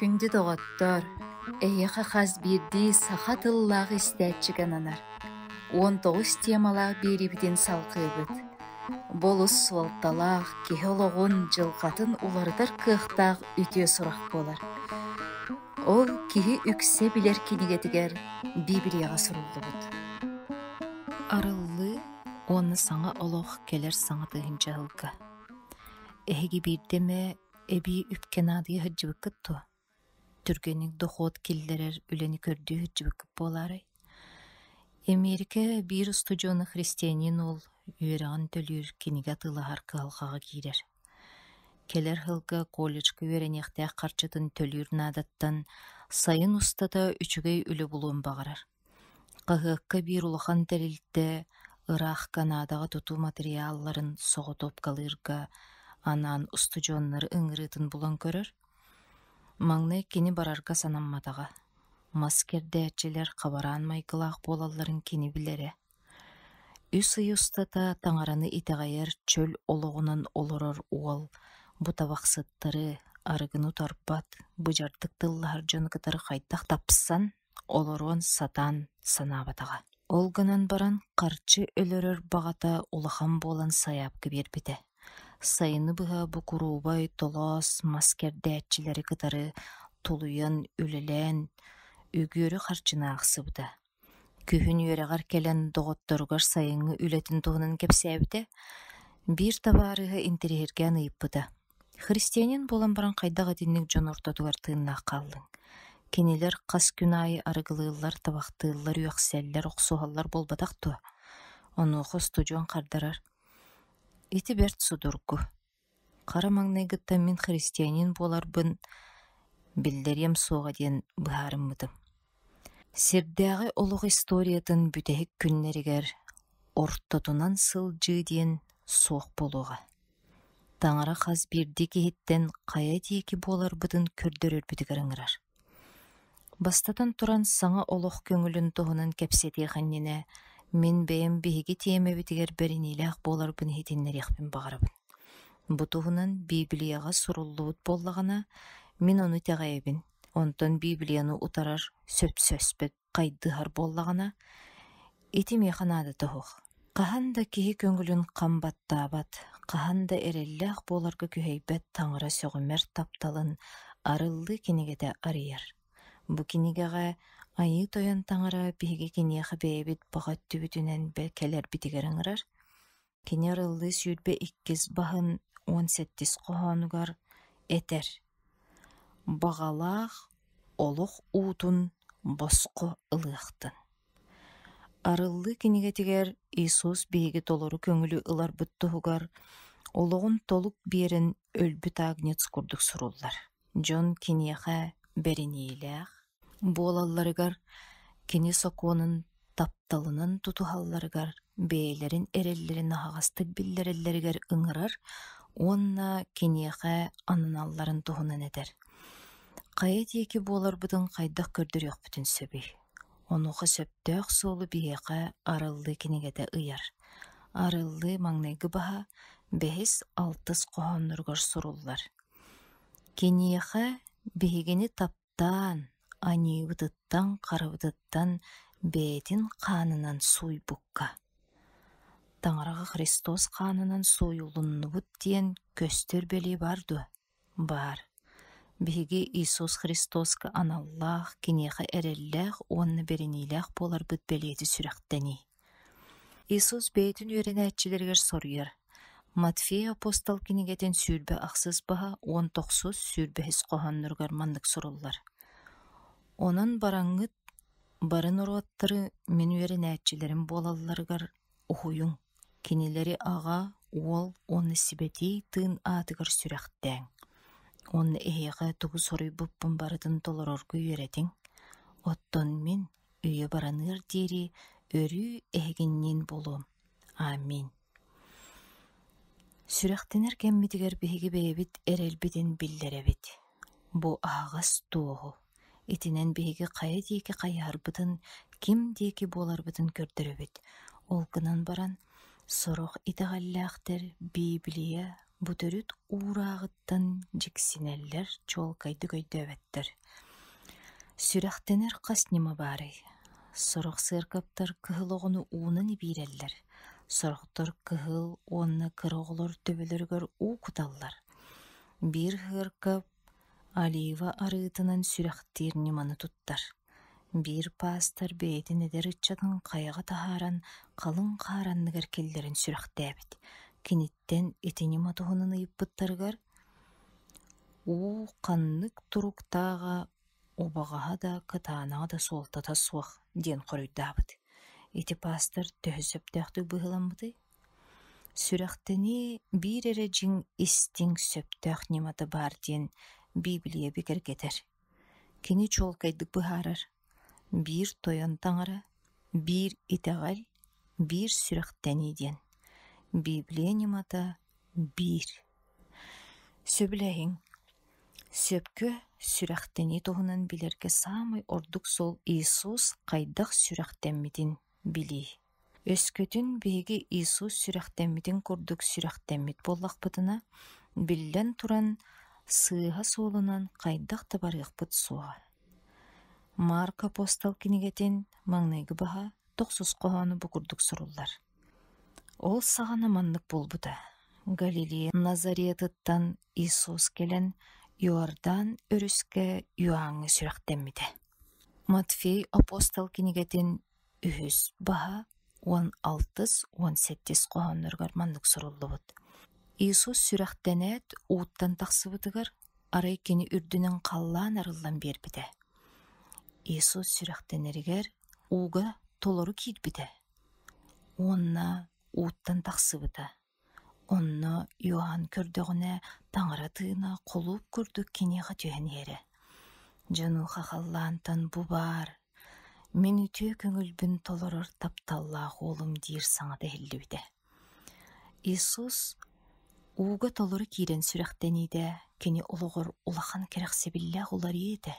Күндү доҕоттор, эһиэхэ хас биирдии саха тыллаах истээччигэ ананар 19 темалаах биэриибитин салҕыыбыт. Бу олус суолталаах, киһи олоҕун, дьылҕатын уларытар кыахтаах үтүө сурах буолар. Ол киһи үксэ билэр кинигэтигэр Библияҕа суруллубут. Арыллыы уонна саҥа олох кэлэр саҥа тыһыынча сылга. Эһиги биирдэ эмэ эбии үпкэ наадыйа сылдьыбыккыт дуо? Түргэнник дохуот киллэрэр үлэни көрдүү сылдьыбыккыт буолаарай? Эмиэрикэ биир устудьуона христианин уол үөрэҕин төлүүр кинигэ атыылаһар кыһалҕаҕа киирэр. Кэлэр сылга колледжка үөрэниэхтээх харчытын төлүүр наадаттан сайын устата үчүгэй үлэ булуон баҕарар. Хаһыакка биир улахан тэрилтэ ыраах Канадаҕа тутуу матырыйаалларын соҕотуопкалыырга анаан устудьуоннары ыҥырыытын булан көрөр. Маҥнай кини барарга санамматаҕа, мас кэрдээччилэр хабараан майгылаах буолалларын кини билэрэ. Үс ый устата таҥараны итэҕэйэр чөл олоҕунан олорор уол бу табахсыттары, арыгыны утарбат, быдьардык тыллаһар дьону кытары хайдах тапсан олоруон сатаан санаабатаҕа. Ол гынан баран харчы өлөрөр баҕата улахан буолан сайаапка биэрбитэ. Сайыны быһа бу куруубай толоос мас кэрдээччилэри кытары тулуйан үлэлээн үгүөрү харчыны аахсыбыта. Күһүн үөрэҕэр кэлэн доҕотторугар сайыҥҥы үлэтин туһунан кэпсээбитэ, биир табаарыһа интэриэһиргээн ыйыппыта: «Христианин буолан баран хайдах итинник дьон ортотугар тыыннаах хааллыҥ? Кинилэр хас күн аайы арыгылыыллар, табахтыыллар, үөхсэллэр, охсуһаллар буолбатах дуо?» Онуоха устудьуон хардарар: «Ити бэрт судургу. Хара маҥнайгыттан мин христианин буоларбын биллэриэм суоҕа диэн быһаарыммытым. Сирдээҕи олох историятын бүтэһик күннэригэр ортотунан сылдьыы диэн суох буолуоҕа. Таҥара хас биирдии киһиттэн хайа диэки буоларбытын көрдөрөрбүтүгэр ыҥырар. Бастатан туран, саҥа олох көҥүлүн туһунан кэпсэтиэх иннинэ, мин бэйэм биһиги тиэмэбитигэр бэриниилээх буоларбын иһитиннэриэхпин баҕарабын. Бу туһунан Библияҕа суруллубут буоллаҕына, мин ону итэҕэйэбин, онтон Библияны утарар, сөпсөспөт хайдыһар буоллаҕына, ити миэхэ наадата суох. Хаһан да киһи көҥүлүн хам баттаабат, хаһан да эрэллээх буоларга күһэйбэт таҥара сөҕүмэр тапталын Арыллыы кинигэтэ арыйар. Бу кинигэҕэ Айыы Тойон Таҥара биһиги киниэхэ бэйэбит баҕа өттүбүтүнэн кэлэрбитигэр ыҥырар. Кини Арыллыы 22 баһын 17 хоһоонугар этэр: «Баҕалаах олох уутун босхо ылыахтын». Арыллыы кинигэтигэр Иисус биһиги толору көҥүлү ыларбыт туһугар олоҕун толук биэрэн өлбүт агнец курдук суруллар. Дьон киниэхэ бэриниилээх буолалларыгар, кини сокуонун тапталынан тутуһалларыгар, бэйэлэрин эрэллэрин аһаҕастык биллэрэллэригэр ыҥырар уонна киниэхэ ананалларын туһунан этэр. Хайа диэки буоларбытын хайдах көрдөрүөхпүтүн сөбүй? Онуоха сөптөөх суолу биһиэхэ Арыллыы кинигэтэ ыйар. Арыллыы маҥнайгы баһа бэһис, алтыс хоһоонноругар суруллар. Киниэхэ биһигини таптаан, аньыыбытыттан-харабытыттан бэйэтин хаанынан сууйбукка. Таҥараҕа Христос хаанынан сууйулуннубут диэн көстөр бэлиэ баар дуо? Баар. Биһиги Иисус Христоска аналлаах, киниэхэ эрэллээх уонна бэриниилээх буоларбыт бэлиэтэ сүрэхтэнии. Иисус бэйэтин үөрэнээччилэригэр соруйар: Матфей апостол кинигэтин 28 баһа 19 сүүрбэһис хоһоонноругар маннык суруллар: «Онон бараҥҥыт бары норуоттары мин үөрэнээччилэрим буолалларыгар уһуйуҥ, кинилэри Аҕа, Уол уонна Сибэтиэй Тыын аатыгар сүрэхтээҥ уонна эһиэхэ тугу соруйбуппун барытын толорорго үөрэтиҥ, оттон мин үйэ бараныар диэри өрүү эһигинниин буолуом. Аминь. Сүрэхтэнэр кэммитигэр биһиги бэйэбит эрэлбитин биллэрэбит. Бу аһаҕас туоһу. Итинэн биһиги хайа диэки хайыһарбытын, ким диэки буоларбытын көрдөрөбүт. Ол гынан баран, сорох итэҕэллээхтэр Библия Бу төрүт уурааҕыттан дьиксинэллэр, чуолкайдык өйдөөбөттөр. Сүрэхтэнэр хас ньыма баарый? Сорох сыаркаптар кыһыл оҕону уунан ибиирэллэр, сорохтор кыһыл уонна кыра оҕолор төбөлөрүгэр уу куталлар. Биир сыаркап олива арыытынан сүрэхтиир ньыманы туттар. Биир паастар бэйэтин эдэр ыччатын хайаҕа таһааран халыҥ хаар анныгар киллэрэн сүрэхтээбит. Киниттэн ити ньыма туһунан ыйыппыттарыгар, «Уу ханнык туруктааҕа убаҕаһа да, кытаанаҕа да суолтата суох» диэн хоруйдаабыт. Ити паастар төһө сөптөөхтүк быһыыламмытый? Сүрэхтэнии биир эрэ дьиҥ истиҥ сөптөөх ньымата баар диэн Библия бигэргэтэр. Кини чуолкайдык быһаарар: биир тойон таҥара, биир итэҕэл, биир сүрэхтэнии диэн. Библия ньымата биир. Сөбүлэһиҥ. Сөпкө сүрэхтэнии туһунан билэргэ саамай ордук суол Иисус хайдах сүрэхтэммитин билии. Өскөтүн биһиги Иисус сүрэхтэммитин курдук сүрэхтэммит буоллахпытына, биллэн туран, сыыһа суолунан хайдах да барыахпыт суоҕа. Марк апостол кинигэтин маҥнайгы баһа тохсус хоһооно бу курдук суруллар. Ол саҕана маннык буолбута: Галилея Назаретыттан Иисус кэлэн Иордан өрүскэ Иоаҥҥа сүрэхтэммитэ. Матфей апостол кинигэтин Үһүс баһа 16 17 хоһоонноругар маннык суруллубут: Иисус сүрэхтэнээт ууттан тахсыбытыгар, арай кини үрдүнэн халлаан арыллан биэрбитэ. Иисус сүрэхтэнэригэр ууга толору киирбитэ уонна ууттан тахсыбыта. Онно Иоанн көрдөҕүнэ таҥара тыына холууп курдук киниэхэ түһэн иһэрэ. Дьонуоха халлаантан бу баар, мин үтүө көҥүлбүн толорор тапталлаах уолум диир саҥата иһиллибитэ. Иисус ууга толору киирэн сүрэхтэниитэ кини олоҕор улахан кэрэхсэбиллээх уларыйыы этэ.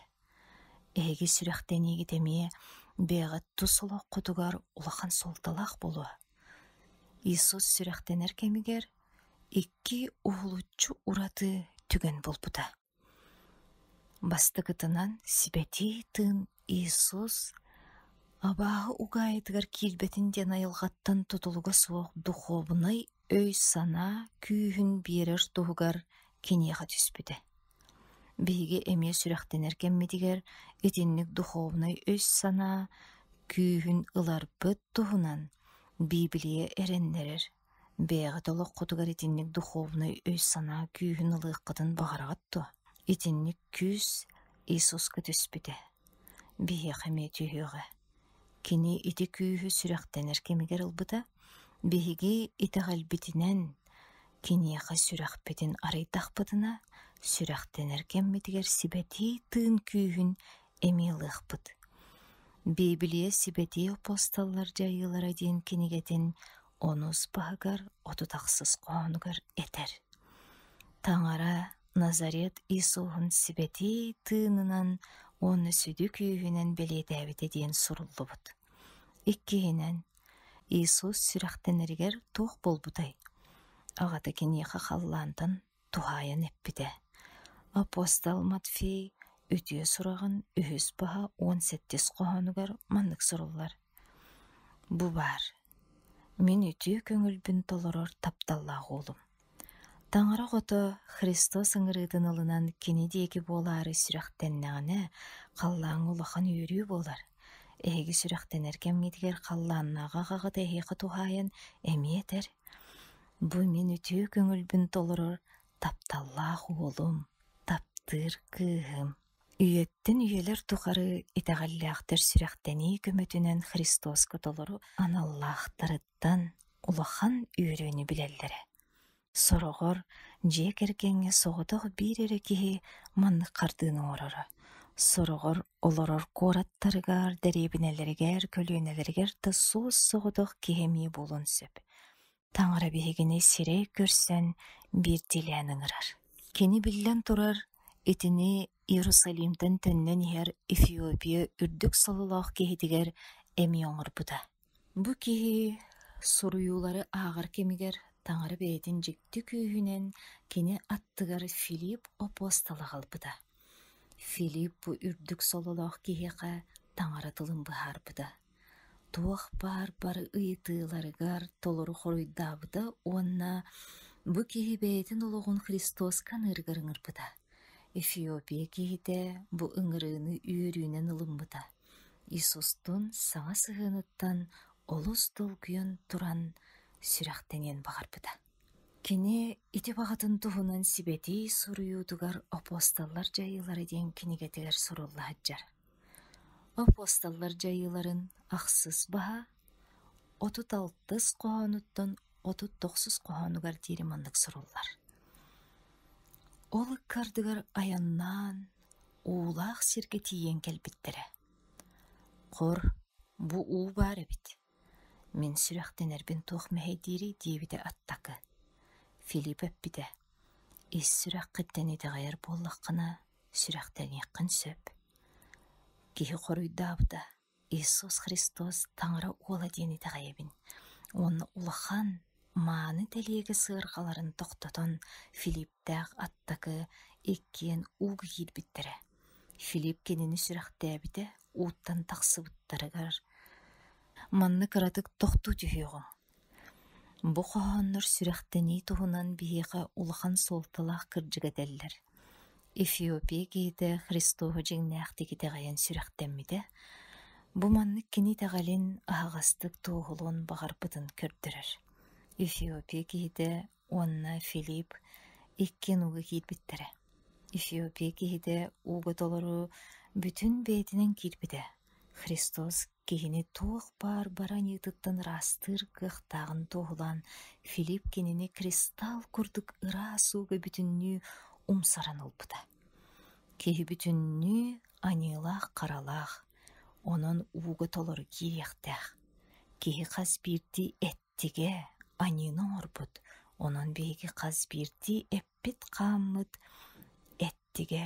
Эһиги сүрэхтэниигит эмиэ бэйэҕит тус олоххутугар улахан суолталаах буолуо. Иисус сүрэхтэнэр кэмигэр икки уһулуччу ураты түгэн буолбута. Бастакытынан Сибэтиэй Тыын Иисус абааһы угаайытыгар киирбэтин диэн айылҕаттан тутулуга суох духуобунай өй-санаа күүһүн биэрэр туһугар киниэхэ түспүтэ. Биһиги эмиэ сүрэхтэнэр кэммитигэр итинник духовнай өй-санаа күүһүн ыларбыт туһунан Библия эрэннэрэр. Бэйэҕит олоххутугар итинник духовнай өй-санаа күүһүн ылыаххытын баҕараҕыт дуо? Итинник күүс Иисуска түспүтэ. Биһиэхэ эмиэ түһүөҕэ. Кини ити күүһү сүрэхтэнэр кэмигэр ылбыта, биһиги итэҕэлбитинэн киниэхэ сүрэхпитин арыйдахпытына, сүрэхтэнэр кэммитигэр сибэтиэй тыын күүһүн эмиэ ылыахпыт. Библия Сибэтиэй апостоллар дьайыылара диэн кинигэтин онус баһыгар 36 хоһоонугар этэр: Таҥара Назарет Иисуһун сибэтиэй тыынынан уонна сүдү күүһүнэн бэлиэтээбитэ диэн суруллубут. Иккиһинэн, Иисус сүрэхтэнэригэр туох буолбутай? Аҕата киниэхэ халлаантан туһаайан эппитэ. Апостол Матфей үтүө сураҕын үһүс баһа 17 хоһоонугар маннык суруллар: «Бу баар, мин үтүө көҥүлбүн толорор тапталлаах уолум. Таҥара оҕото Христос ыҥырыытын ылынан кини диэки буолаары сүрэхтэннэҕинэ, халлааҥҥа улахан үөрүү буолар. Эһиги сүрэхтэнэр кэмҥитигэр халлааннааҕы аҕаҕыт эһиэхэ туһаайан эмиэ этэр: Бу мин үтүө көҥүлбүн толорор тапталлаах уолум, таптыыр кыыһым. Үйэттэн үйэлэр тухары итэҕэллээхтэр сүрэхтэнии көмөтүнэн Христоска толору аналлаахтарыттан улахан үөрүүнү билэллэрэ. Сороҕор дьиэ кэргэҥҥэ соҕотох биир эрэ киһи маннык хардыыны оҥороро. Сороҕор олорор куораттарыгар, дэриэбинэлэригэр, көлүөнэлэригэр да суос-соҕотох киһи эмиэ буолуон сөп. Таҥара биһигини сирэй көрсөн биирдиилээн ыҥырар. Кини биллэн турар, итини Иерусалимтан төннөн иһэр Эфиопия үрдүк сололоох киһитигэр эмиэ оҥорбута. Бу киһи суруйуулары ааҕар кэмигэр Таҥара бэйэтин дьикти күүһүнэн кини аттыгар Филипп апостолы аҕалбыта. Филипп бу үрдүк сололоох киһиэхэ таҥара тылын быһаарбыта. Туох баар бары ыйытыыларыгар толору хоруйдаабыта уонна бу киһи бэйэтин олоҕун Христоска аныырыгар ыҥырбыта. Эфиопия киһитэ бу ыҥырыыны үөрүүнэн ылыммыта. Иисустуун саҥа сыһыаныттан олус долгуйан туран сүрэхтэниэн баҕарбыта. Кини ити баҕатын туһунан сибэтиэй суруйуутугар «Апостоллар дьайыылара» диэн кинигэтигэр сурулла сылдьар. Апостоллар дьайыыларын ахсыс баһа 36 хоһоонуттан 39 хоһоонугар диэри маннык суруллар. Ол ыккардыгар айаннаан, уулаах сиргэ тиийэн кэлбиттэрэ. Хор, бу уу баар эбит Мин сүрэхтэнэрбин туох мэһэйдиирий диэбитэ аттакы. Филипп эппитэ: «Ис сүрэххиттэн итэҕэйэр буоллаххына, сүрэхтэниэххин сөп». Киһи хоруйдаабыта: «Иисус Христос Таҥара Уола диэн итэҕэйэбин уонна улахан, мааны тэлиэгэ сыарҕаларын тохтотон Филипптээх аттакы иккиэн ууга киирбиттэрэ. Филипп кинини сүрэхтээбитэ, ууттан тахсыбыттарыгар «Манна кыратык тохтуу түһүөҕүҥ. Бу хоһооннор сүрэхтэнии туһунан биһиэхэ улахан суолталаах кырдьык этэллэр. Эфиопия киһитэ Христоһу дьиҥнээхтик итэҕэйэн сүрэхтэммитэ, бу маннык кини итэҕэлин аһаҕастык туоһулуон баҕарбытын көрдөрөр. Эфиопия киһитэ уонна Филипп иккиэн ууга киирбиттэрэ. Эфиопия киһитэ ууга толору бүтүн бэйэтинэн киирбитэ. Христос киһини туох баар бары аньыытыттан ыраастыыр кыахтааҕын туоһулаан Филипп кинини кристалл курдук ыраас ууга бүтүннүү умсаран ылбыта. Киһи бүтүннүү аньыылаах-харалаах, онон ууга толору киириэхтээх. Киһи хас биирдии эттигэ аньыыны оҥорбут, онон биһиги хас биирдии эппит-хааммыт эттигэ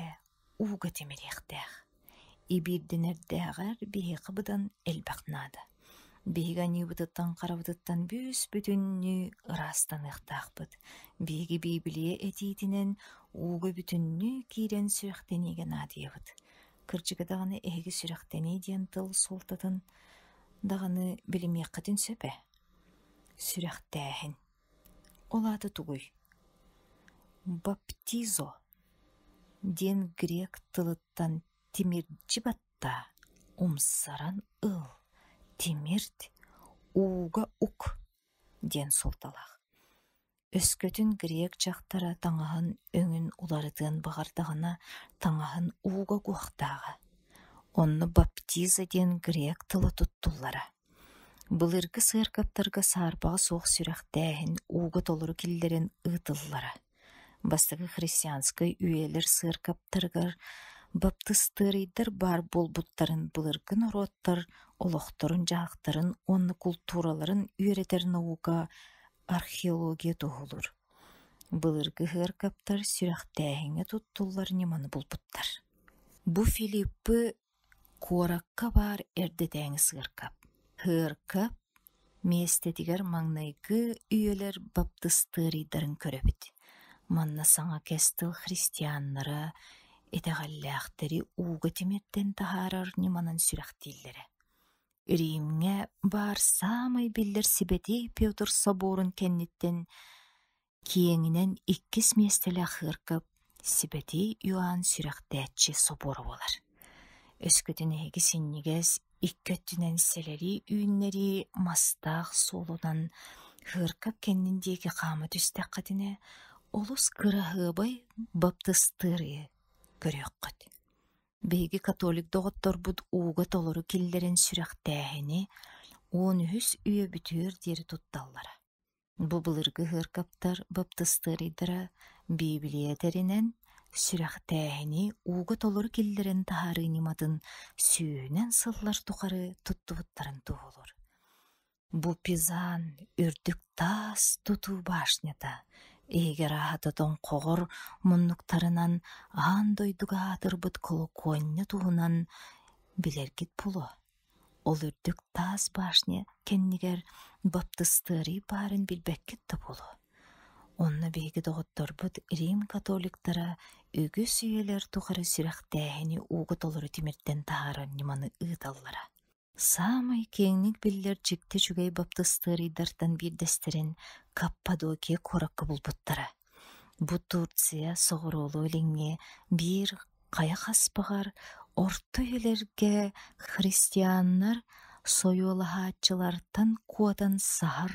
ууга тимириэхтээх. Ибиирдэнэрдээҕэр биһиэхэ быдан элбэх наада. Биһиги аньыыбытыттан-харабытыттан бүүс-бүтүннүү ыраастаныахтаахпыт. Биһиги Биибилийэ этиитинэн ууга бүтүннүү киирэн сүрэхтэниигэ наадыйабыт. Кырдьыга даҕаны эһиги сүрэхтэнии диэн тыл суолтатын даҕаны билимиэххитин сөп ээ. Сүрэхтээһин. Ол аата тугуй? Баптизо диэн грек тылыттан тимирдьи баттаа, умсаран ыл, тимирт, ууга ук диэн суолталаах. Өскөтүн грек дьахтара таҥаһын өҥүн уларытыан баҕардаҕына, таҥаһын ууга угуохтааҕа. Онно баптиза диэн грек тыла туттуллара. Былыргы сыаркаптарга саарбаҕа суох сүрэхтээһин ууга толору киллэрэн ыытыллара. Бастакы христианскай үйэлэр сыаркаптарыгар баптыстыарыйдар баар буолбуттарын былыргы норуоттар олохторун-дьаһахтарын уонна култуураларын үөрэтэр наука археология туоһулуур. Былыргы сыаркаптар сүрэхтээһиҥҥэ туттуллар ньыманы булбуттар. Бу Филиппы Куоракка баар эрдэтээҥи сыаркап. Сыаркап миэстэтигэр маҥнайгы үйэлэр баптыстыарыйдарын көрөбүт. Манна саҥа кэс тыл христианнара итэҕэллээхтэри ууга тимирдэн таһаарар ньыманан сүрэхтииллэрэ. Римҥэ баар саамай биллэр Сибэтиэй Петр соборун кэнниттэн Киэҥинэн иккис миэстэлээх сыаркап Сибэтиэй Иоанн сүрэхтээччи собуора буолар. Өскөтүн эһиги синньигэс, икки өттүнэн сэлэлии үүннэрии мастаах суолунан сыаркап кэннин диэки хаама түстэххитинэ, олус кыраһыабай баптыстыыры көрүөххүт. Биһиги католик доҕотторбут ууга толору киллэрэн сүрэхтээһини 13 үйэ бүтүөр диэри тутталлара. Бу былыргы сыаркаптар баптыстыарыйдара Биибилийэ этэринэн, сүрэхтээһини ууга толору киллэрэн таһаарыы ньыматын сүүһүнэн сыллар тухары туттубуттарын туоһулуур. Бу Пизан үрдүк таас тутуу башнята иһигэр аһата тоҥхоҕор муннуктарынан аан дойдуга аатырбыт колокуонньа туһунан билэргит буолуо. Ол үрдүк таас башня кэннигэр баптыстыарый баарын билбэккит да буолуо. Онно биһиги доҕотторбут Рим католиктара үгүс үйэлэр тухары сүрэхтээһини ууга толору тимиртэн таһаарар ньыманы ыыталлара. Саамай киэҥник биллэр дьикти үчүгэй баптыстыарыйдартан биирдэстэрин Каппадокия куоракка булбуттара. Бу Турция соҕуруулуу-илиҥҥи биир хайа хаспаҕар орто үйэлэргэ христианнар сойуолаһааччылартан куотан саһар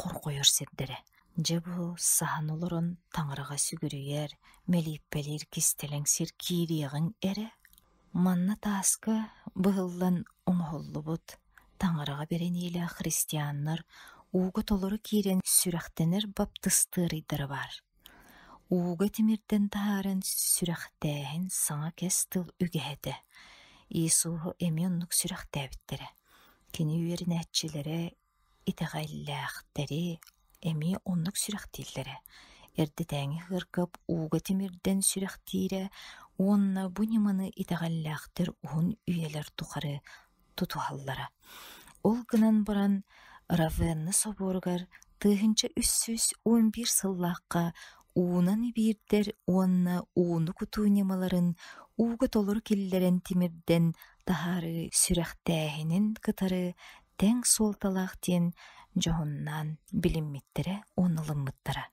хорҕойор сирдэрэ. Дьэ бу саһан олорон таҥараҕа сүгүрүйэр, мэлииппэлиир кистэлэҥ сир киириэҕиҥ эрэ. Манна тааска быһыллан оҥоһуллубут таҥараҕа бэриниилээх христианнар ууга толору киирэн сүрэхтэнэр баптыстыарыйдара баар. Ууга тимирдэн таһааран сүрэхтээһин саҥа кэс тыл үгэһэ этэ. Иисуһу эмиэ оннук сүрэхтээбиттэрэ. Кини үөрэнээччилэрэ итэҕэллээхтэри эмиэ оннук сүрэхтииллэрэ. Эрдэтээҥи ыаркап ууга тимирдэн сүрэхтиирэ уонна бу ньыманы итэҕэллээхтэр уһун үйэлэр тухары тутуһаллара. Ол гынан баран Равенна собуоругар 1311 сыллаахха уунан ибиирдэр уонна ууну кутуу ньымаларын ууга толору киллэрэн тимирдэн таһаарыы сүрэхтээһинин кытары тэҥ суолталаах диэн дьоһуннаан билиммиттэрэ уонна ылыммыттара.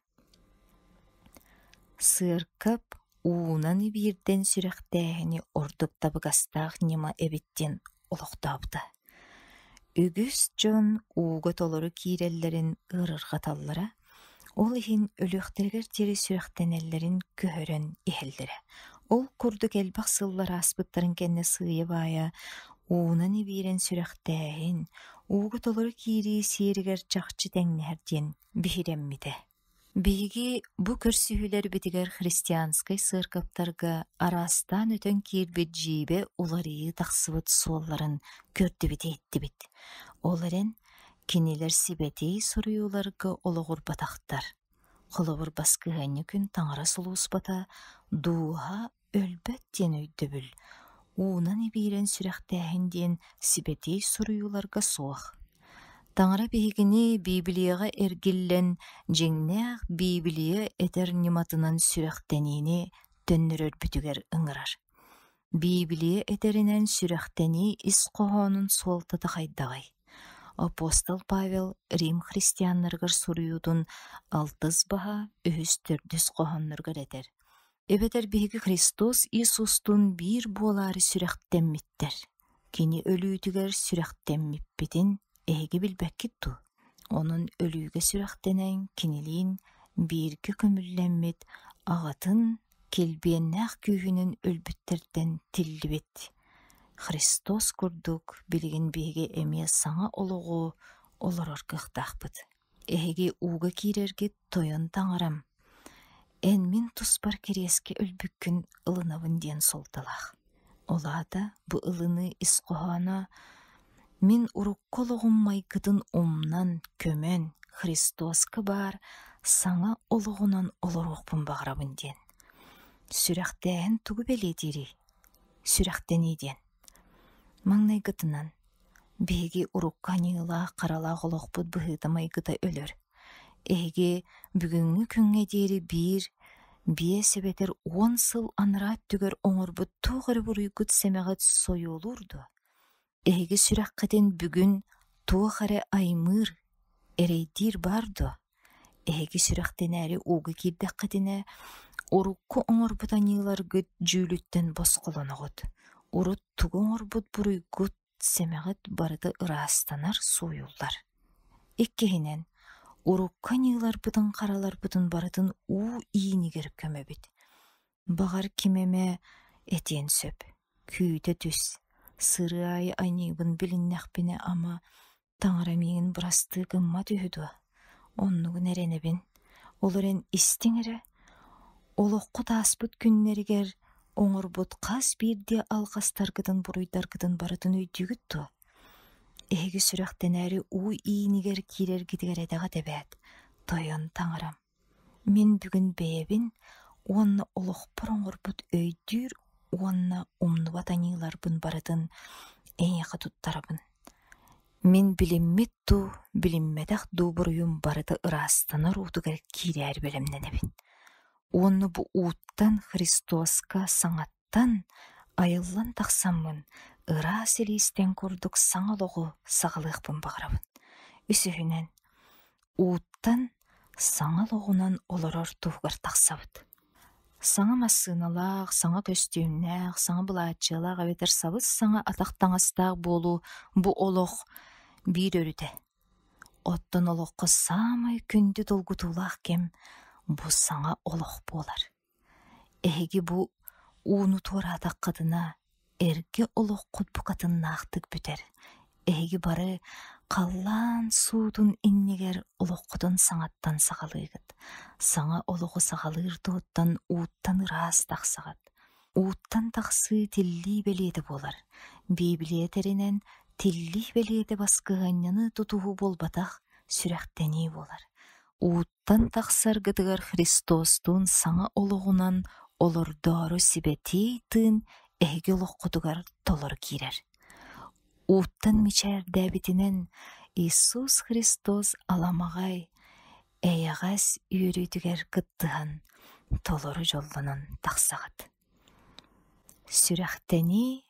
Сыаркап уунан ибиирдэн сүрэхтээһини ордук табыгастаах ньыма эбит диэн олохтообута. Үгүс дьон ууга толору киирэллэрин ыарырҕаталлара, ол иһин өлүөхтэригэр диэри сүрэхтэнэллэрин көһөрөн иһэллэрэ. Ол курдук элбэх сыллар ааспыттарын кэннэ сыыйа-баайа уунан ибиирэн сүрэхтээһин, ууга толору киирии сиэригэр чахчы тэҥнэһэр диэн биһирэммитэ. Биһиги бу көрсүһүүлэрбитигэр христианскай сыаркаптарга араастаан өтөн киирбит дьиибэ уларыйыы тахсыбыт суолларын көрдүбүт-иһиттибит. Ол эрэн, кинилэр сибэтиэй суруйууларга олоҕурбатахтар. Холобур, баскыһыанньа күн таҥара сулууспата дууһа өлбөт диэн өйдөбүл, уунан ибиирэн сүрэхтээһин диэн сибэтиэй суруйууларга суох. Таҥара биһигини Библияҕа эргиллэн дьиҥнээх Библия этэр ньыматынан сүрэхтэниини төннөрөрбүтүгэр ыҥырар. Библия этэринэн сүрэхтэнии ис хоһоонун суолтата хайдаҕый? Апостол Павел Рим христианнарыгар суруйуутун алтыс баһа үһүс-төрдүс хоһоонноругар этэр: Эбэтэр биһиги Христос Иисустуун биир буолаары сүрэхтэммиттэр, Кини өлүүтүгэр сүрэхтэммиппитин эһиги билбэккит дуо? Онон өлүүгэ сүрэхтэнэн Кинилиин бииргэ көмүллэммит Аҕатын килбиэннээх күүһүнэн өлбүттэртэн тиллибит Христос курдук билигин биһиги эмиэ саҥа олоҕу олорор кыахтаахпыт. Эһиги ууга киирэргит тойон таҥарам, эн мин туспар кириэскэ өлбүккүн ылынабын диэн суолталаах. Ол аата бу ылыныы ис хоһооно мин урукку олоҕум майгытын умнан, көмөн, Христоска баар саҥа олоҕунан олоруохпун баҕарабын диэн. Сүрэхтээһин тугу бэлиэтиирий? Сүрэхтэнии диэн. Маҥнайгытынан, биһиги урукку аньыылаах харалаах олохпут быһыыта-майгыта өлөр. Эһиги бүгүҥҥү күҥҥэ диэри биир, биэс эбэтэр уон сыл анараа өттүгэр оҥорбут туох эрэ буруйгут сэмэҕит сойуолуур дуо? Эһиги сүрэххитин бүгүн туох эрэ аймыыр, эрэйдиир баар дуо? Эһиги сүрэхтэнээри ууга киирдэххитинэ, урукку оҥорбут аньыыларгыт дьүүлүттэн босхолоноҕут, урут тугу оҥорбут буруйгут, сэмэҕит барыта ыраастанар, сууйуллар. Иккиһинэн, урукку аньыыларбытын хараларбытын барытын уу иинигэр көмөбүт. Баҕар ким эмэ этиэн сөп: күүтэ түс, сырыы аайы аньыыбын билиннэхпинэ ама Таҥара миигин бырастыы гыммат үһү дуо? Оннугун эрэнэбин. Ол эрэн истиҥ эрэ, олоххут ааспыт күннэригэр оҥорбут хас биирдии алҕастаргытын буруйдаргытын барытын өйдүүгүт дуо? Эһиги сүрэхтэнээри уу иинигэр киирэргитигэр этэҕит эбээт, тойон таҥарам. Мин бүгүн бэйэбин уонна олохпор оҥорбут өйдүүр уонна умнубат аньыыларбын барытын эйиэхэ туттарабын. Мин билиммит дуу, билиммэтэх дуу буруйум барыта ыраастанар уутугар киирээри бэлэмнэнэбин. Уонна бу ууттан Христоска саҥаттан айыллан тахсаммын ыраас илиистэн курдук саҥа олоҕу саҕалыахпын баҕарабын. Үсүһүнэн, ууттан саҥа олоҕунан олорор туһугар тахсабыт. Саҥа массыыналаах, саҥа көстүүмнээх, саҥа былааччыйалаах эбэтэр сабыс-саҥа атах таҥастаах буолуу бу олох биир өрүтэ. Оттон олоххо саамай күндү долгутуулаах кэм бу саҥа олох буолар. Эһиги бу ууну туораатаххытына, эргэ олоххут букатыннаахтык бүтэр. Эһиги бары халлаан суутун иннигэр олоххутун саҥаттан саҕалыыгыт. Саҥа олоҕу саҕалыыр туһуттан ууттан ыраас тахсаҕыт. Ууттан тахсыы тиллии бэлиэтэ буолар. Библия этэринэн, тиллии бэлиэтэ баскыһыанньаны тутуһуу буолбатах, сүрэхтэнии буолар. Ууттан тахсаргытыгар Христостуун саҥа олоҕунан олордоору сибэтиэй тыын эһиги олоххутугар толору киирэр. Ууттан мичээрдээбитинэн Иисус Христос аламаҕай, эйэҕэс үөрүүтүгэр кыттыһан толору дьоллонон тахсаҕыт. Сүрэхтэнии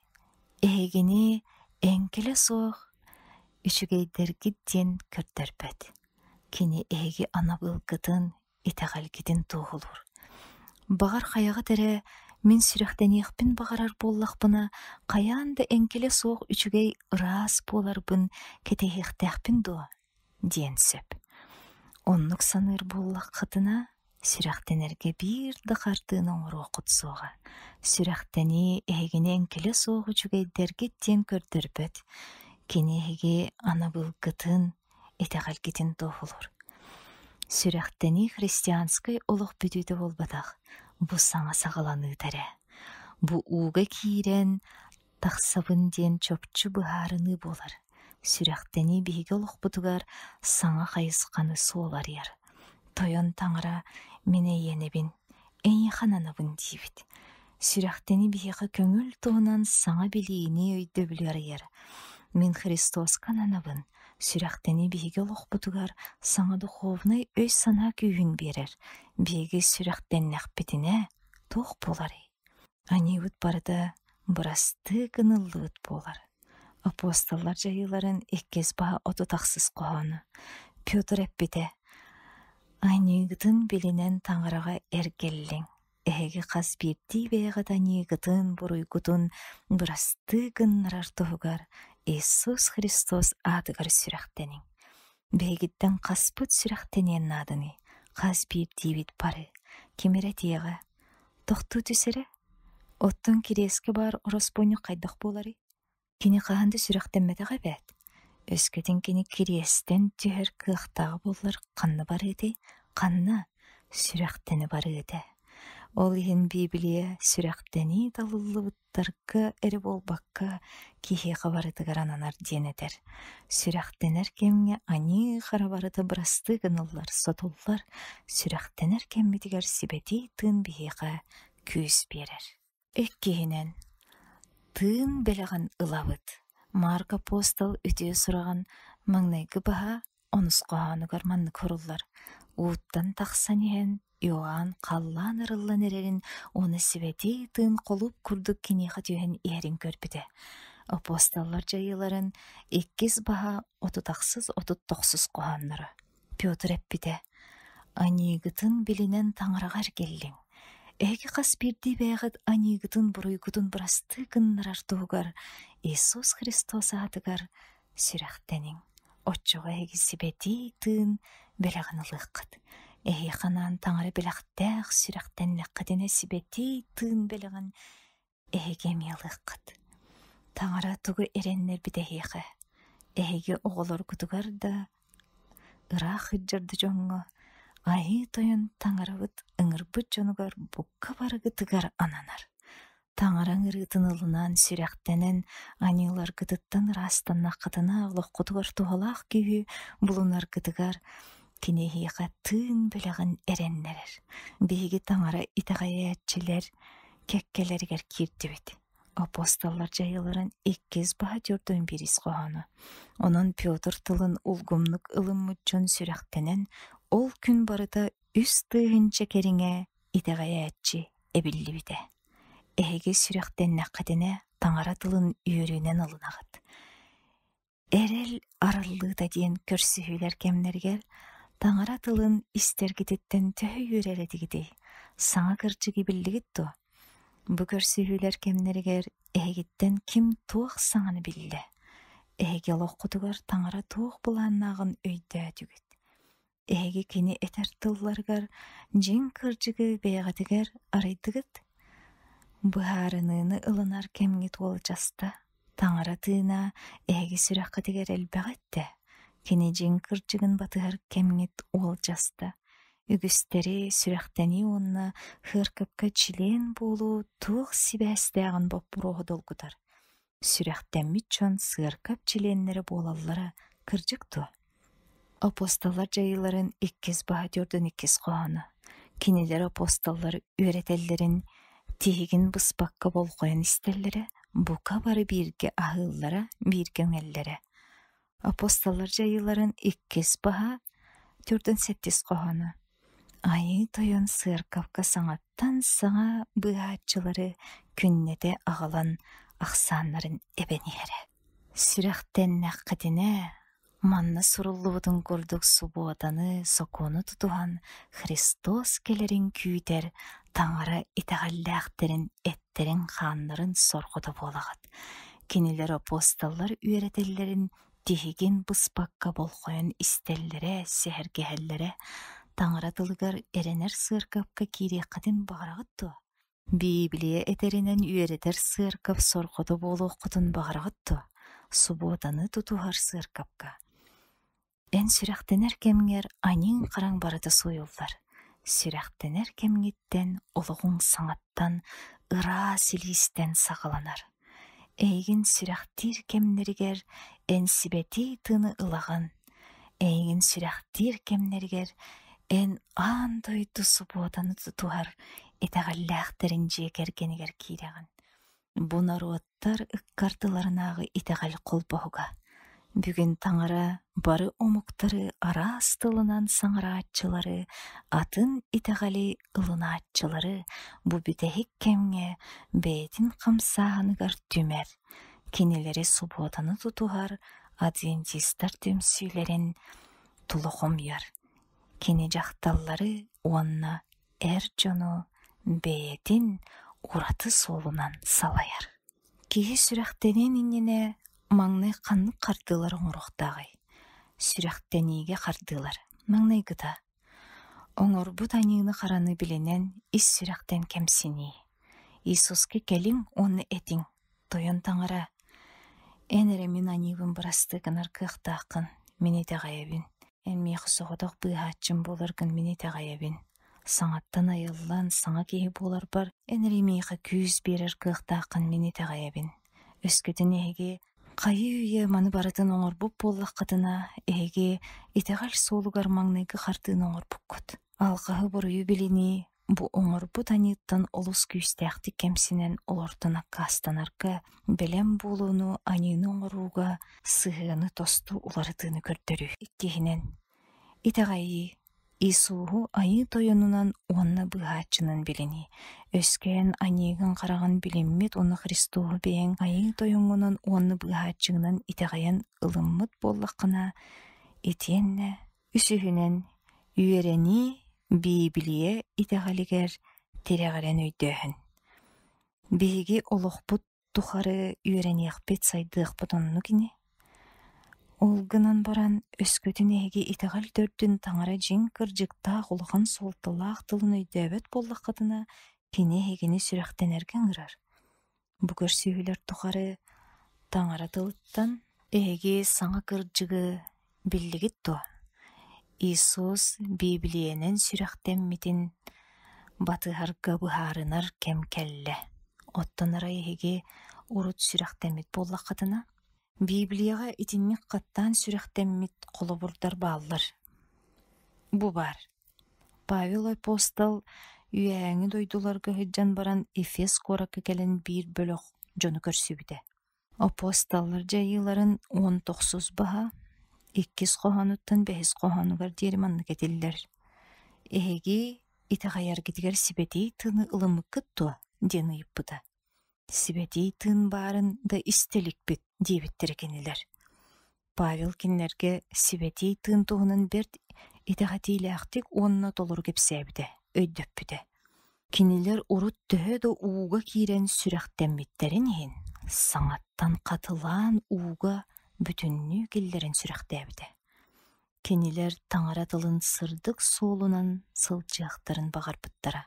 эһигини эҥкилэ суох үчүгэйдэргит диэн көрдөрбөт. Кини эһиги анабылгытын, итэҕэлгитин туоһулуур. Баҕар хайаҕыт эрэ мин сүрэхтэниэхпин баҕарар буоллахпына, хайаан да эҥкилэ суох үчүгэй ыраас буоларбын кэтэһиэхтээхпин дуо диэн сөп. Оннук саныыр буоллаххытына, сүрэхтэнэргэ биир да хардыыны оҥоруоххут суоҕа. Сүрэхтэнии эһигини эҥкилэ суох үчүгэйдэргит диэн көрдөрбөт. Кини эһиги анабылгытын, итэҕэлгитин туоһулуур. Сүрэхтэнии христианскай олох бүтүүтэ буолбатах, бу саҥа саҕаланыыта эрэ. Бу ууга киирэн тахсабын диэн чопчу быһаарыныы буолар. Сүрэхтэнии биһиги олохпутугар саҥа хайысханы суол арыйар. Тойон Таҥара мин эйиэнэбин, эйиэхэ ананабын диибит. Сүрэхтэнии биһиэхэ көҥүл туһунан саҥа билиини өйдөбүлү арыйар. Мин Христоска ананабын, сүрэхтэнии биһиги олохпутугар саҥа духовнай өй-санаа күүһүн биэрэр. Биһиги сүрэхтэннэхпитинэ туох буоларый? Аньыыбыт барыта бырастыы гыныллыбыт буолар. Апостоллар дьайыыларын иккис баһа отут ахсыс хоһооно. Петр эппитэ: «Аньыыгытын билинэн Таҥараҕа эргэллиҥ. Эһиги хас биирдии бэйэҕит аньыыгытын, буруйгутун бырастыы гыннарар туһугар Иисус Христос аатыгар сүрэхтэниҥ. Биһигиттэн хаспыт сүрэхтэниэн нааданый? Хас биирдиибит бары, ким эрэ этиэҕэ, Тохтуу түс эрэ, оттон кириэскэ баар ороспуонньук хайдах буоларый? Кини хаһан да сүрэхтэммэтэх эбээт. Өскөтүн кини кириэстэн түһэр кыахтааҕа буоллар ханна барыа этэй? Ханна? Сүрэхтэнэ барыа этэ. Ол иһин Библия сүрэхтэнии талыллыбыт Тарга эрэ буолбакка, киһиэхэ барытыгар ананар диэн этэр. Сүрэхтэнэр кэмҥэ аньыы-хара барыта бырастыы гыныллар, сотуллар, сүрэхтэнэр кэммитигэр сибэтиэй тыын биһиэхэ күүс биэрэр. Иккиһинэн, тыын бэлэҕин ылабыт. Марк Апостол үтүө сураҕын маҥнайгы баһа онус хоһоонугар маннык суруллар: «Ууттан тахсан иһэн Иоанн халлаан арыллан эрэрин уонна сибэтиэй тыын холууп курдук киниэхэ түһэн иһэрин көрбүтэ. Апостоллар дьайыыларын иккис баһа отут ахсыс отут тохсус хоһоонноро. Петр эппитэ: «Аньыыгытын билинэн Таҥараҕа эргиллиҥ. Эһиги хас биирдии бэйэҕит аньыыгытын буруйгутун бырастыы гыннарар туһугар Иисус Христос аатыгар сүрэхтэниҥ. Оччоҕо эһиги сибэтиэй тыын бэлэҕин ылыаххыт. Эһиэхэ анаан Таҥара бэлэхтээх сүрэхтэннэххитинэ сибэтиэй тыын бэлэҕин эһиги эмиэ ылыаххыт. Таҥара тугу эрэннэрбит эһиэхэ? Эһиги оҕолоргутугар да, ыраах сылдьар да дьоҥҥо Айыы Тойон Таҥарабыт ыҥырбыт дьонугар бука барыгытыгар ананар. Таҥара ыҥырыытын ылынан, сүрэхтэнэн, аньыыларгытыттан ыраастаннаххытына, олоххутугар туһалаах күүһү булунаргытыгар кини эһиэхэ тыын бэлэҕин эрэннэрэр. Биһиги Таҥара итэҕэйээччилэр кэккэлэригэр киирдибит. Апостоллар дьайыыларын иккис баһа төрдүн биирис хоһооно. Онон Петр тылын улгумнук ылыммыт дьон сүрэхтэнэн, ол күн барыта 3000 кэриҥэ итэҕэйээччи эбиллибитэ. Эһиги сүрэхтэннэххитинэ Таҥара тылын үөрүүнэн ылынаҕыт. Эрэл арыллыыта диэн көрсүһүүлэр кэмнэригэр Таҥара тылын истэргититтэн төһө үөрэр этигитий? Саҥа кырдьыгы биллигит дуо? Бу көрсүһүүлэр кэмнэригэр эһигиттэн ким туох саҥаны биллэ? Эһиги олоххутугар Таҥара туох былааннааҕын өйдөөтүгүт? Эһиги кини этэр тылларыгар дьиҥ кырдьыгы бэйэҕитигэр арыйдыгыт? Быһаарыныыны ылынар кэмҥит уолдьаста, Таҥара тыына эһиги сүрэххитигэр элбэҕи эттэ, кини дьиҥ кырдьыгын батыһар кэмҥит уолдьаста. Үгүстэри сүрэхтэнии уонна сыаркапка чилиэн буолуу туох сибээстээҕин боппуруоһу долгутар. Сүрэхтэммит дьон сыаркап чилиэннэрэ буолаллара кырдьык дуо? Апостоллар дьайыыларын иккис баһа төрдүн иккис хоһооно. Кинилэр апостоллар үөрэтэллэрин тиһигин быспакка болҕойон истэллэрэ, бука бары бииргэ аһыыллара, бииргэ үҥэллэрэ. Апостоллар дьайыыларын иккис баһа төрдүн сэттис хоһооно. Айыы Тойон сыаркапка саҥаттан саҥа быыһааччылары күннэтэ аҕалан ахсааннарын эбэн иһэрэ. Сүрэхтэннэххитинэ, манна суруллубутун курдук субуотаны, сокуону тутуһан Христос кэлэрин күүтэр Таҥара итэҕэллээхтэрин эттэрин-хааннарын сорҕото буолаҕыт. Кинилэр апостоллар үөрэтэллэрин тиһигин быспакка болҕойон истэллэрэ, сэһэргэһэллэрэ, Таҥара тылыгар эрэнэр сыаркапка киириэххитин баҕараҕыт дуо? Библия этэринэн үөрэтэр сыаркап сорҕото буолуоххутун баҕараҕыт дуо? Субуотаны тутуһар сыаркапка. Эн сүрэхтэнэр кэмҥэр аньыыҥ-хараҥ барыта сууйуллар. Сүрэхтэнэр кэмҥиттэн олоҕуҥ саҥаттан ыраас илиистэн саҕаланар. Эйигин сүрэхтиир кэмнэригэр эн сибэтиэй тыыны ылаҕын. Эйигин сүрэхтиир кэмнэригэр эн аан дойду субуотаны тутуһар итэҕэллээхтэрин дьиэ кэргэнигэр киирэҕин. Бу норуоттар ыккардыларынааҕы итэҕэл холбоһуга. Бүгүн Таҥара бары омуктары араас тылынан саҥарааччылары, атын итэҕэли ылынааччылары бу бүтэһик кэмҥэ бэйэтин хамсааһыныгар түмэр, кинилэри субуотаны тутуһар адвентистар түмсүүлэрин тула хомуйар. Кини дьахталлары уонна эр дьону бэйэтин ураты суолунан салайар. Киһи сүрэхтэниэн иннинэ маҥнай ханнык хардыылар оҥоруохтааҕый? Сүрэхтэниигэ хардыылар. Маҥнайгыта, оҥорбут аньыыны-хараны билинэн ис сүрэхтэн кэмсинии. Иисуска кэлиҥ уонна этиҥ: «Тойон Таҥара, эн эрэ мин аньыыбын бырастыы гынар кыахтааххын, мин итэҕэйэбин. Эн миэхэ соҕотох быыһааччым буоларгын мин итэҕэйэбин. Саҥаттан айыллан, саҥа киһи буоларбар эн эрэ миэхэ күүс биэрэр кыахтааххын мин итэҕэйэбин. Өскөтүн эһиги хайыы-үйэ маны барытын оҥорбут буоллаххытына, эһиги итэҕэл суолугар маҥнайгы хардыыны оҥорбуккут. Алҕаһы-буруйу билинии бу оҥорбут аньыыттан олус күүстээхтик кэмсинэн олортон аккаастанарга, бэлэм буолууну аньыыны оҥорууга сыһыаны тосту уларытыыны көрдөрүү. Иккиһинэн, итэҕэйии Иисуһу Айыы Тойонунан уонна Быыһааччынан билинии. Өскөөн аньыыгын хараҕын билиммит уонна Христоһу бэйэҥ Айыы Тойоҥҥунан уонна Быыһааччыгынан итэҕэйэн ылыммыт буоллаххына, итиэннэ үсүһүнэн, үөрэнии Биибилийэ итэҕэлигэр тирэҕирэн өйдөөһүн. Биһиги олохпут тухары үөрэниэхпит, сайдыахпыт оннук ини. Ол гынан баран, өскөтүн эһиги итэҕэл төрдүн Таҥара дьиҥ кырдьыктаах улахан суолталаах тылын өйдөөбөт буоллаххытына, кини эһигини сүрэхтэнэргэ ыҥырар. Бу көрсүһүүлэр тухары Таҥара тылыттан эһиги саҥа кырдьыгы биллигит дуо? Иисус Биибилийэнэн сүрэхтэммитин батыһарга быһаарынар кэм кэллэ. Оттон арай эһиги урут сүрэхтэммит буоллаххытына, Библияҕа итинник хаттаан сүрэхтэммит холобурдар бааллар. Бу баар. Павел Апостол үөһээҥи дойдуларга сылдьан баран Эфес куоракка кэлэн биир бөлөх. дьону көрсүбүтэ. Апостоллар дьайыыларын уон тохсус баһа иккис хоһоонуттан бэһис хоһоонугар диэри маннык этиллэр: «Эһиги итэҕэйэргитигэр сибэтиэй тыыны ылыммыккыт дуо?» диэн ыйыппыта. «Сибэтиэй тыын баарын да истэ иликпит» диэбиттэрэ кинилэр. Павел кинилэргэ сибэтиэй тыын туһунан бэрт итэҕэтиилээхтик уонна толору кэпсээбитэ, өйдөппүтэ. Кинилэр урут төһө да ууга киирэн сүрэхтэммиттэрин иһин, саҥаттан хатылаан ууга бүтүннүү киллэрэн сүрэхтээбитэ. Кинилэр таҥара тылын сырдык суолунан сылдьыахтарын баҕарбыттара.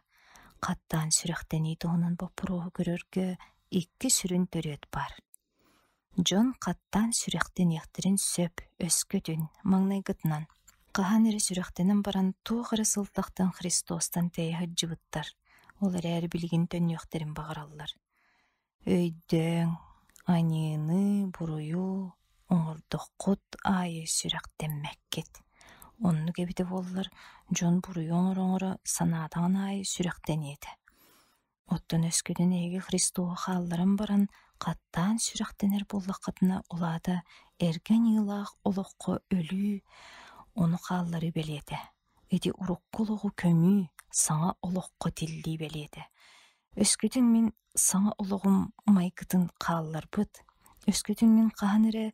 Хаттаан сүрэхтэнии туһунан боппуруоһу көрөргө икки сүрүн төрүөт баар. Дьон хаттаан сүрэхтэниэхтэрин сөп, өскөтүн, маҥнайгытынан, хаһан эрэ сүрэхтэнэн баран туох эрэ сылтахтан Христостан тэйэ сылдьыбыттар, ол эрээри билигин төннүөхтэрин баҕараллар. Өйдөөҥ, аньыыны, буруйу оҥордоххут аайы сүрэхтэммэккит. Оннук эбитэ буоллар, дьон буруйу оҥоро-оҥоро санаатаҕын аайы сүрэхтэниэ этэ. Оттон өскөтүн эһиги Христоһу хаалларан баран хаттаан сүрэхтэнэр буоллаххытына, ол аата эргэ аньыылаах олоххо өлүү, ону хаалларыы бэлиэтэ. Ити урукку олоҕу көмүү, саҥа олоххо тиллии бэлиэтэ. Өскөтүн мин саҥа олоҕум майгытын хаалларбыт, өскөтүн мин хаһан эрэ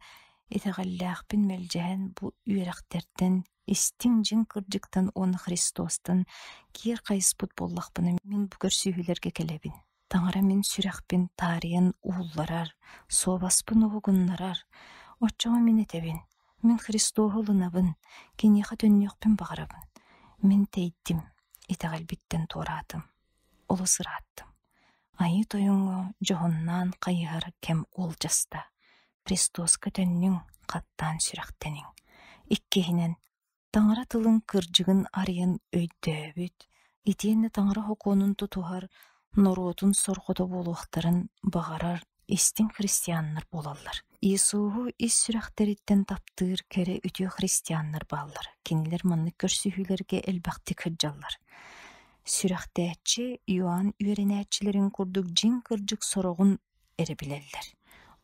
итэҕэллээхпин мэлдьэһэн бу үөрэхтэртэн истиҥ дьиҥ кырдьыктан уонна Христостан киэр хайыспыт буоллахпына, мин бу көрсүһүүлэргэ кэлэбин. Таҥара мин сүрэхпин таарыйан уулларар, суобаспын уһугуннарар. Оччоҕо мин этэбин: мин Христоһу ылынабын, киниэхэ төннүөхпүн баҕарабын. Мин тэйдим, итэҕэлбиттэн туораатым, олус ырааттым. Айыы Тойоҥҥо дьоһуннаан хайыһар кэм уолдьаста. Христоска төннүҥ, хаттаан сүрэхтэниҥ. Иккиһинэн, Таҥара тылын кырдьыгын арыйан өйдөөбүт, итиэннэ таҥара сокуонун тутуһар норуотун сорҕото буолуохтарын баҕарар истиҥ христианнар буолаллар. Иисуһу ис сүрэхтэриттэн таптыыр кэрэ үтүө христианнар бааллар. Кинилэр маннык көрсүһүүлэргэ элбэхтик сылдьаллар. Сүрэхтээччи Иоанн үөрэнээччилэрин курдук дьиҥ кырдьык сороҕун эрэ билэллэр.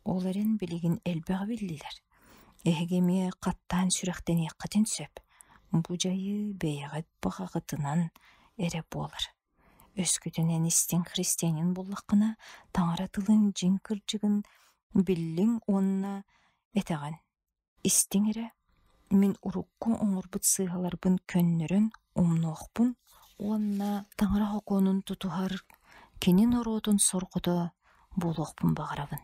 Ол эрэн билигин элбэҕи биллилэр. Эһиги эмиэ хаттаан сүрэхтэниэххитин сөп. Бу дьайыы бэйэҕит баҕаҕытынан эрэ буолар. Өскөтүн эн истиҥ христианин буоллаххына, таҥара тылын дьиҥ кырдьыгын биллиҥ уонна этэҕин: «Истиҥ эрэ, мин урукку оҥорбут сыыһаларбын көннөрөн умнуохпун уонна таҥара сокуонун тутуһар кини норуотун сорҕото буолуохпун баҕарабын.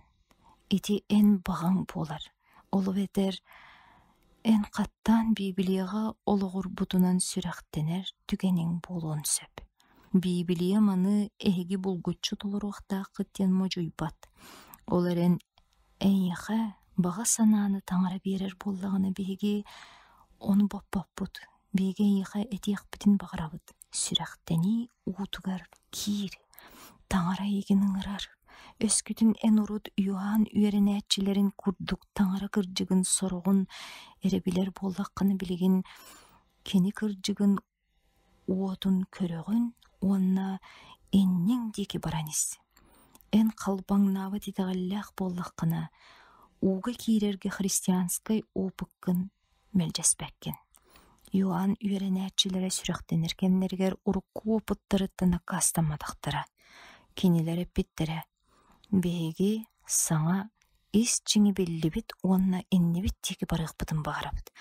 Ити эн баҕаҥ буолар, ол эбэтэр эн хаттаан Библияҕа олоҕурбутунан сүрэхтэнэр түгэниҥ буолуон сөп. Библия маны эһиги булгуччу толоруохтааххыт диэн модьуйбат. Ол эрэн эйиэхэ баҕа санааны таҥара биэрэр буоллаҕына биһиги ону боппоппут, биһиги эйиэхэ этиэхпитин баҕарабыт. Сүрэхтэнии уутугар киир, таҥара эйигин ыҥырар. Өскөтүн эн урут Иоанн үөрэнээччилэрин курдук таҥара кырдьыгын сороҕун эрэ билэр буоллаххына билигин кини кырдьыгын уотун көрөҕүн уонна инниҥ диэки баран ис. Эн халбаҥнаабат итэҕэллээх буоллаххына, ууга киирэргэ христианскай опыккын мэлдьэспэккин. Иоанн үөрэнээччилэрэ сүрэхтэнэр кэмнэригэр урукку уопуттарыттан аккаастамматахтара. Кинилэр эппиттэрэ: «Биһиги саҥа ис дьиҥи биллибит уонна иннибит диэки барыахпытын баҕарабыт.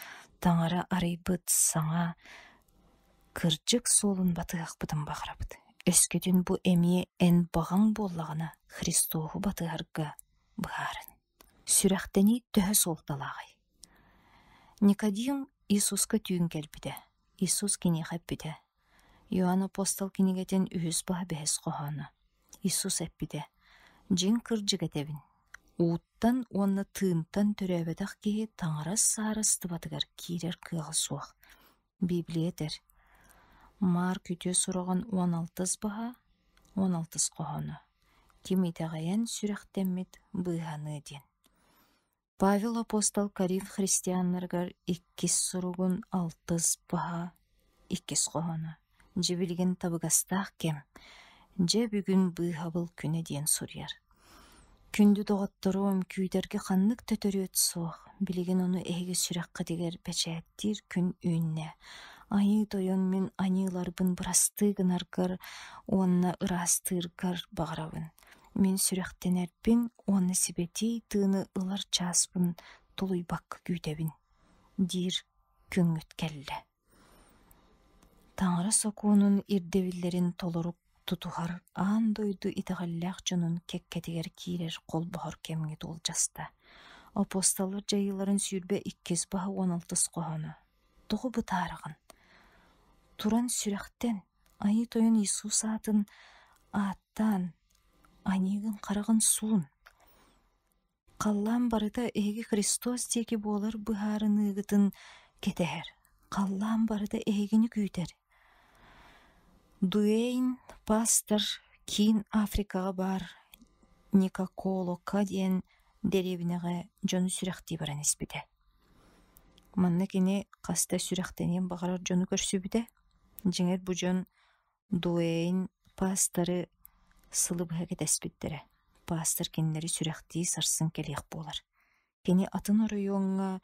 Таҥара арыйбыт саҥа кырдьык суолун батыһыахпытын баҕарабыт. Өскөтүн бу эмиэ эн баҕаҥ буоллаҕына, Христоһу батыһарга быһаарын». Сүрэхтэнии төһө суолталааҕый? Никодим Иисуска түүн кэлбитэ. Иисус киниэхэ эппитэ: Иоанн Апостол кинигэтин үһүс баһа бэһис хоһооно. Иисус эппитэ: «Дьиҥ кырдьык этэбин, ууттан уонна тыынтан төрөөбөтөх киһи Таҥара саарыстыбатыгар киирэр кыаҕа суох». Библия этэр: Марк үтүө сураҕын уон алтыс баһа, уон алтыс хоһооно. Ким итэҕэйэн сүрэхтэммит быыһаныа диэн. Павел апостол Коринф христианнарыгар иккис суругун алтыс баһа, иккис хоһооно. Дьэ билигин табыгастаах кэм, дьэ бүгүн быыһабыл күнэ диэн суруйар. Күндү доҕотторуом, күүтэргэ ханнык да төрүөт суох, билигин ону эһиги сүрэххитигэр бэчээттиир күн үүннэ. Айыы Тойон мин аньыыларбын бырастыы гынаргар уонна ыраастыыргар баҕарабын. Мин сүрэхтэнэрбин уонна сибэтиэй тыыны ылар чааспын тулуйбакка күүтэбин, диир күҥҥүт кэллэ. Таҥара сокуонун ирдэбиллэрин толору тутуһар аан дойду итэҕэллээх дьонун кэккэтигэр киирэр холбоһор кэмҥит уолдьаста. Апостоллар дьайыыларын 22 баһа 16 хоһооно. Тоҕо бытаараҕын? Туран сүрэхтэн, Айыы Тойон Иисус аатын ааттаан, аньыыгын хараҕын суун. Халлаан барыта эһиги Христос диэки буолар быһаарыныыгытын кэтэһэр, халлаан барыта эһигини күүтэр. Дуэйн пастор Киин Африкаҕа баар Никаколока диэн дэриэбинэҕэ дьону сүрэхтии баран испитэ. Манна кини хаста сүрэхтэниэн баҕарар дьону көрсүбүтэ. Дьиҥэр бу дьон Дуэйн паастары сылы быһа кэтэспиттэрэ. Паастар кинилэри сүрэхтии сарсын кэлиэх буолар. Кини атын оройуоҥҥа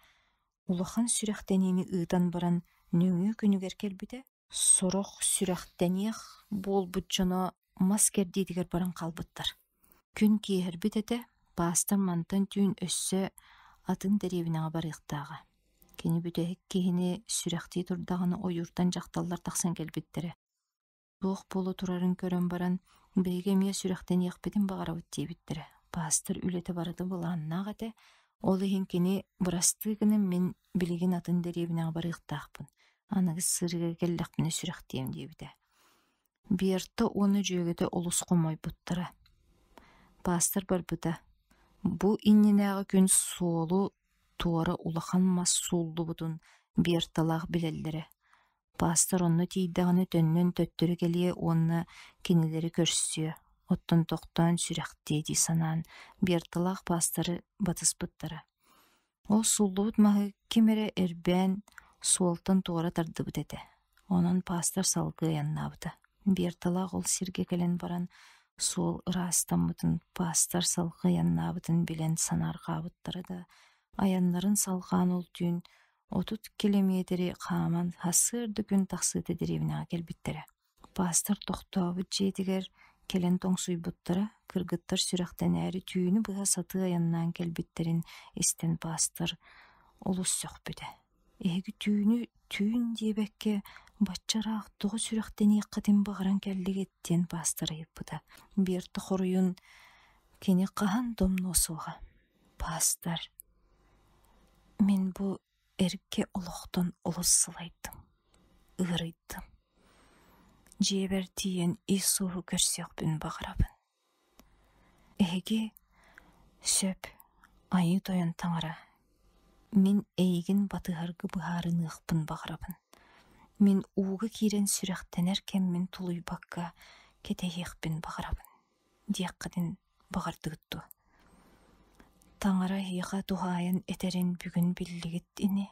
улахан сүрэхтэниини ыытан баран нөҥүө күнүгэр кэлбитэ. Сорох сүрэхтэниэх буолбут дьоно мас кэрдиитигэр баран хаалбыттар. Күн киэһэрбит этэ, паастар мантан түүн өссө атын дэриэбинэҕэ барыахтааҕа. Кини бүтэһик киһини сүрэхтии турдаҕына ойууртан дьахталлар тахсан кэлбиттэрэ. Туох буола турарын көрөн баран, биһиги эмиэ сүрэхтэниэхпитин баҕарабыт диэбиттэрэ. Пастор үлэтэ барыта былааннаах этэ, ол иһин кини бырастыы гынан мин билигин атын дэриэбинэҕэ барыахтаахпын, аныгыс сырыыга кэллэхпинэ сүрэхтиэм диэбитэ. Берта уонна дьүөгэтэ олус хомойбуттара. Пастор барбыта. Бу иннинээҕи күн суолу туора улахан мас сууллубутун Берталаах билэллэрэ. Пастор онно тиийдэҕинэ төннөн төттөрү кэлиэ уонна кинилэри көрсүө, оттон тохтоон сүрэхтиэ дии санаан Берталаах пасторы батыспыттара. Ол сууллубут маһы ким эрэ эрбээн суолтан туора тардыбыт этэ. Онон пастор салгыы айаннаабыта. Берталаах ол сиргэ кэлэн баран суол ыраастаммытын, пастор салгыы айаннаабытын билэн санаарҕаабыттара да, айаннарын салҕаан ол түүн 30 килэмиэтири хааман сарсыарда күн тахсыыта дэриэбинэҕэ кэлбиттэрэ. Пастор тохтообут дьиэтигэр кэлэн тоҥсуйбуттара, кыргыттар сүрэхтэнээри түүнү быһа сатыы айаннаан кэлбиттэрин истэн пастор олус сөхпүтэ. Эһиги түүнү түүн диэбэккэ бачча ыраах тоҕо сүрэхтэниэххитин баҕаран кэллигит диэн пастор ыйыппыта. Берта хоруйун кини хаһан да умнуо суоҕа. Пастор, мин бу эргэ олохтон олус сылайдым, ыарыйдым. Дьиэбэр тиийэн Иисуһу көрсүөхпүн баҕарабын. Эһиги сөп, Айыы Тойон Таҥара, мин эйигин батыһарга быһаарыныахпын баҕарабын. Мин ууга киирэн сүрэхтэнэр кэммин тулуйбакка кэтэһиэхпин баҕарабын диэххитин баҕардыгыт дуо? Таҥара эһиэхэ туһаайан этэрин бүгүн биллигит ини,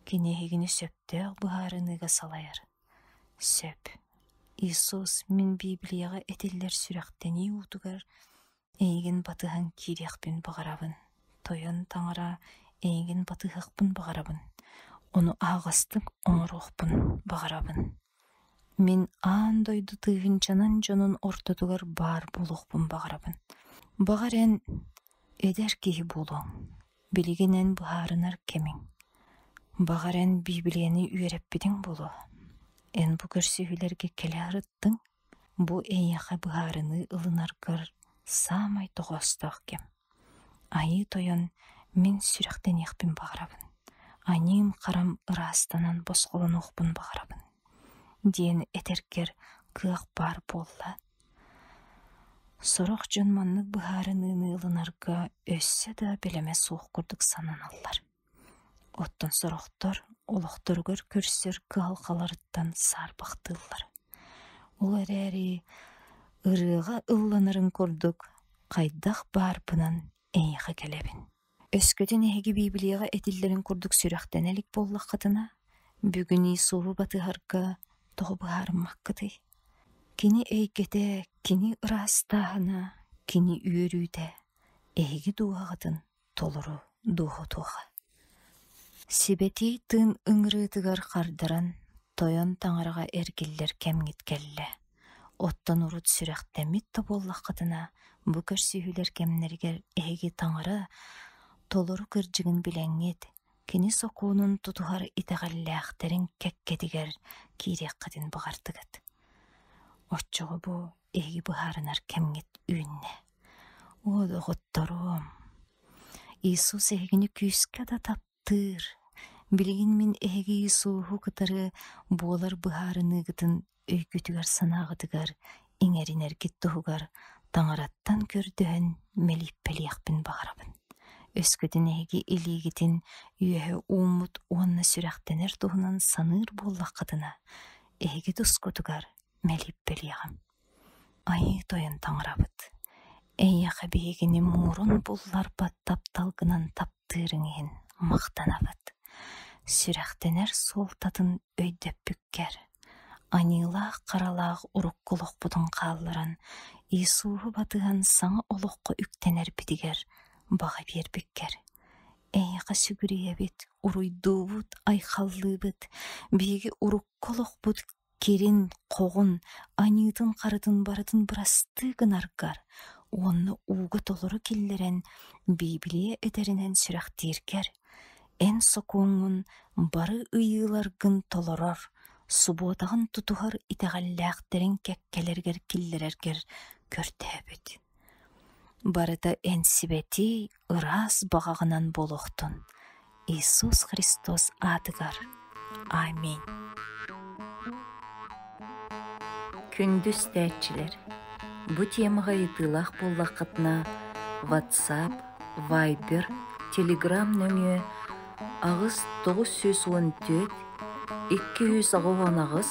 кини эһигини сөптөөх быһаарыныыга салайар. Сөп. Иисус мин Библияҕа этиллэр сүрэхтэнии уутугар эйигин батыһан киириэхпин баҕарабын. Тойон Таҥара эйигин батыһыахпын баҕарабын. Ону аһаҕастык оҥоруохпун баҕарабын. Мин аан дойду тыһыынчанан дьонун ортотугар баар буолуохпун баҕарабын. Баҕар эн эдэр киһи буолуоҥ, билигин эн быһаарынар кэмиҥ. Баҕар эн Библияны үөрэппитиҥ буолуо. Эн бу көрсүһүүлэргэ кэлэ сырыттыҥ, бу эйиэхэ быһаарыныы ылынаргар саамай тоҕоостоох кэм. Айыы Тойон мин сүрэхтэниэхпин баҕарабын, аньыым-харам ыраастанан босхолонуохпун баҕарабын диэн этэргэр кыах баар буолла. Сорох дьон маннык быһаарыныыны ылынарга өссө да бэлэмэ суох курдук сананаллар. Оттон сорохтор олохторугар көрсөр кыһалҕаларыттан саарбахтыыллар. Ол эрээри ырыаҕа ылланарын курдук хайдах баарбынан эйиэхэ кэлэбин. Өскөтүн эһиги Библияҕа этиллэрин курдук сүрэхтэнэ илик буоллаххытына, бүгүн Иисуһу батыһарга тоҕо быһаарыммаккытый? Кини эйгэтэ, кини ыраастааһына, кини үөрүүтэ. эһиги дууһаҕытын толору дуоһутуоҕа. Сибэтиэй тыын ыҥырыытыгар хардаран, Тойон Таҥараҕа эргиллэр кэмҥит кэллэ. Оттон урут сүрэхтэммит да буоллаххытына, бу көрсүһүүлэр кэмнэригэр эһиги Таҥара толору кырдьыгын билэҥҥит, кини сокуонун тутуһар итэҕэллээхтэрин кэккэтигэр киириэххитин баҕардыгыт. Оччоҕо бу эһиги быһаарынар кэмҥит үүннэ. Оо, доҕотторуом, Иисус эһигини күүскэ да таптыыр. Билигин мин эһиги Иисуһу кытары буолар быһаарыныыгытын өйгүтүгэр-санааҕытыгар иҥэринэргит туһугар Таҥараттан көрдөһөн мэлииппэлиэхпин баҕарабын. Өскөтүн эһиги илиигитин үөһэ ууммут уонна сүрэхтэнэр туһунан саныыр буоллаххытына, эһиги тускутугар мэлииппэлиэҕим. Айыы Тойон Таҥарабыт, эйиэхэ биһигини муҥурун булларбат тапталгынан таптыырыҥ иһин махтанабыт. Сүрэхтэнэр суолтатын өйдөппүккэр, аньыылаах-харалаах урукку олохпутун хаалларан, Иисуһу батыһан саҥа олоххо үктэнэрбитигэр баҕа биэрбиккэр, эйиэхэ сүгүрүйэбит, уруйдуубут, айхаллыыбыт, биһиги урукку олохпут кирин, хоҕун, аньыытын-харытын барытын бырастыы гынаргар уонна ууга толору киллэрэн Библия этэринэн сүрэхтииргэр, эн сокуоҥҥун бары ыйыыларгын толорор, субуотаҕын тутуһар итэҕэллээхтэриҥ кэккэлэригэр киллэрэргэр көрдөһөбүт. Барыта эн сибэтиэй ыраас баҕаҕынан буолуохтун Иисус Христос аатыгар. Аминь. Күндү истээччилэр, бу темаҕа ыйытыылаах буоллаххытына WhatsApp, Viber, Telegram нөҥүө 8 914 288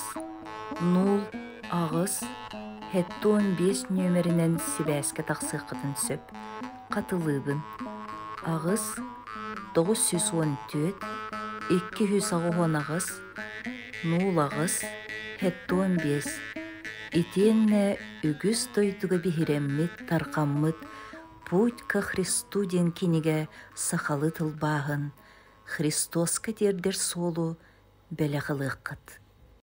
0 8 75 нүөмэринэн сибээскэ тахсыаххытын сөп. Хатылыыбын. 8 914 288 08 75 Итиэннэ үгүс дойдуга биһирэммит, тарҕаммыт «Путь ко Христу» диэн кинигэ сахалыы тылбааһын «Христоска тиэрдэр суолу» бэлэх ылыаххыт.